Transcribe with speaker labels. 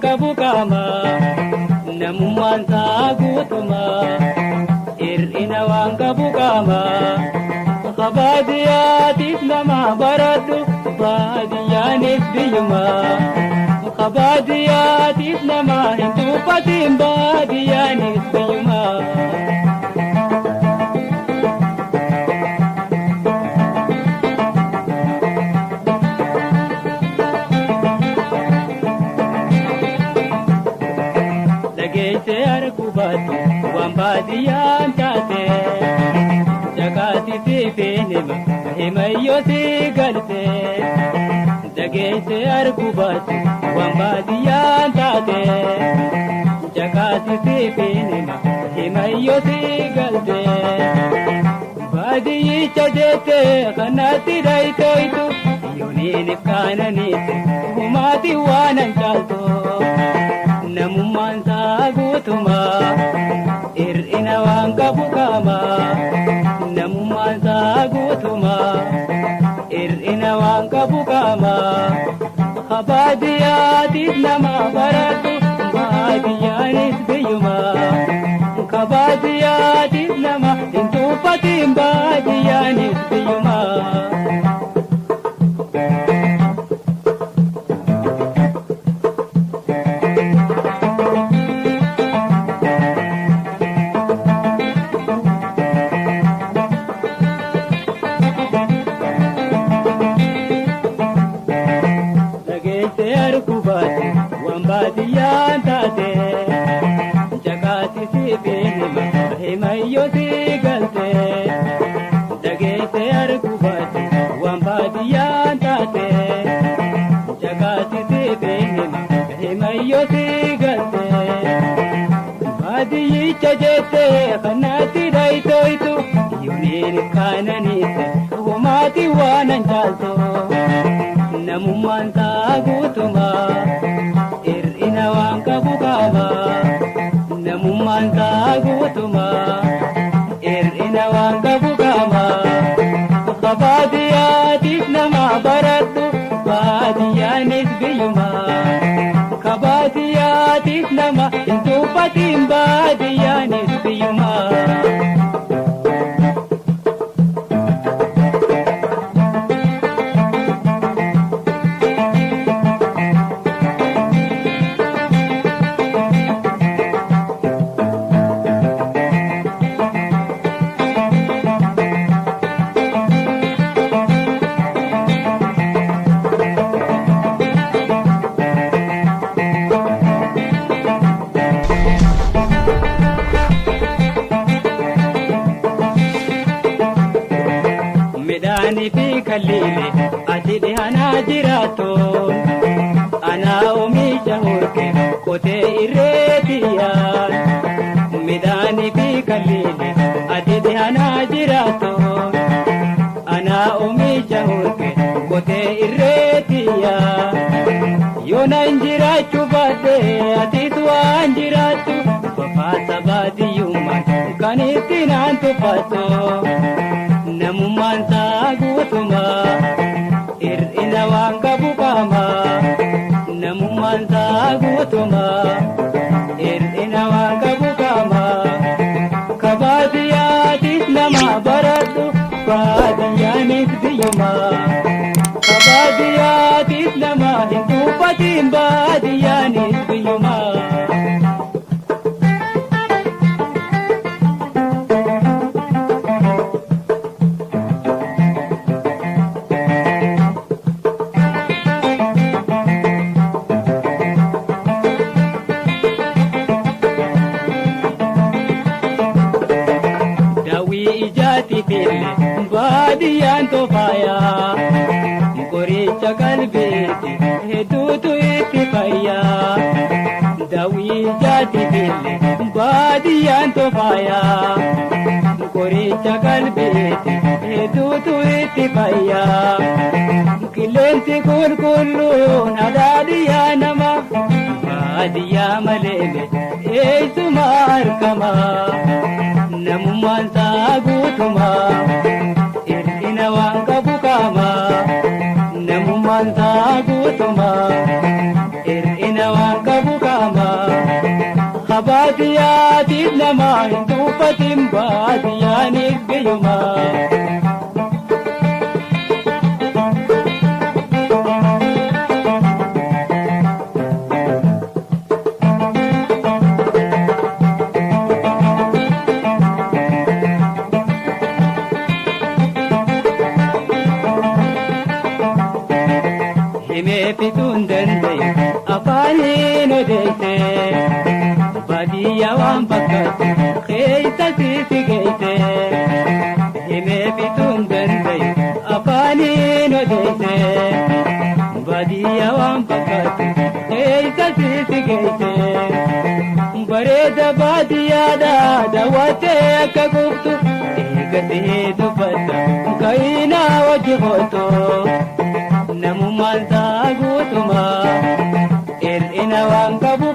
Speaker 1: qabu qaama namummaan isaa guutuma hir'ina waan qabu qaama kabaadiyaatiif nama baradhu baadiyyaanis biyyuma kabaadiyaatiif nama hin tuffatin baadiyyaanis biyyuma. Dhageesse arguu baattu waan baadiyyaan taate jakaati siifin hima himayyoo si galte. Dhageesse arguu baattu waan baadiyyaan taate jakaati siifin hima himayyoo si galte. Baadiyyicha jettee kanatti dhayitooytu yooniinif kaananiite humaati waan an caaltu. Namummaan isaa guutuma hir'ina waan qabu qaama namummaan isaa guutuma hir'ina waan qabu qaama kabaadiyaatiif nama baradhu baadiyyaanis biyyuma kabaadiyaatiif nama hin tuffatin baadiyyaanis biyyuma. Dhageesse arguu baate waan baadiyyaan taate jakaati siifin hima himayyoo si galte. Dhageesse arguu baate waan baadiyyaan taate jakaati siifin hima himayyoo si galte. Baadiyyicha jettee kanatti dhayitooytu yooniin kaananiite humaati waan an caaltu. Namummaan isaa guutuma hir'ina waan qabu qaama namummaan isaa guutuma hir'ina waan qabu qaama kabaadiyaatiif nama baradhu baadiyyaanis biyyuma kabaadiyaatiif nama hin tuffatin baadiyyaanis biyyuma. Midhaanii fi kalliile ati dhihanaa jiraattu anaa oomisha horke qotee irreetiyyaan. Midhaanii fi kalliile ati dhihanaa jiraattu anaa oomisha horke qotee irreetiyyaan. Yoona hin jiraachuu baadhe atis waan jiraattu fafaasa baadiyyummaan kan itti naan tuffattu. Namummaan isaa guutuma hir'ina waan qabu qaama namummaan isaa guutuma hir'ina waan qabu qaama kabaadiyaatiif nama baradhu baadiyyaanis biyyuma kabaadiyaatiif nama hin tuffatin baadiyyaanis biyyuma. Daawwii ijaati fille baadiyyaan tofaayaa qoricha qalbeeti hedduutu itti fayyaa. Daawwii ijaati fille baadiyyaan tofaayaa qoricha qalbeeti hedduutu itti fayyaa. Qilleensi qulqulluun adaadiyyaa nama baadiyyaa malee eessuma argama. Namummaan isaa guutuma hir'ina waan qabu qaama namummaan isaa guutuma hir'ina waan qabu. Baadiyyaatiif namaa hin tuffatin, baadiyyaanis biyyumaa. Himee fixuun danda'e afaaniin odeesse, baadiyyaa waan fakkaatu keessa sitti geesse. Himee fixuun danda'e afaaniin odeesse, baadiyyaa waan fakkaatu keessa sitti geesse. Bareeda baadiyyaadha daawwattee akka gubtu, eegatee dubbata ka'inaa wajji hoto. Namummaan isaa guutumaa hir'ina waan qabu.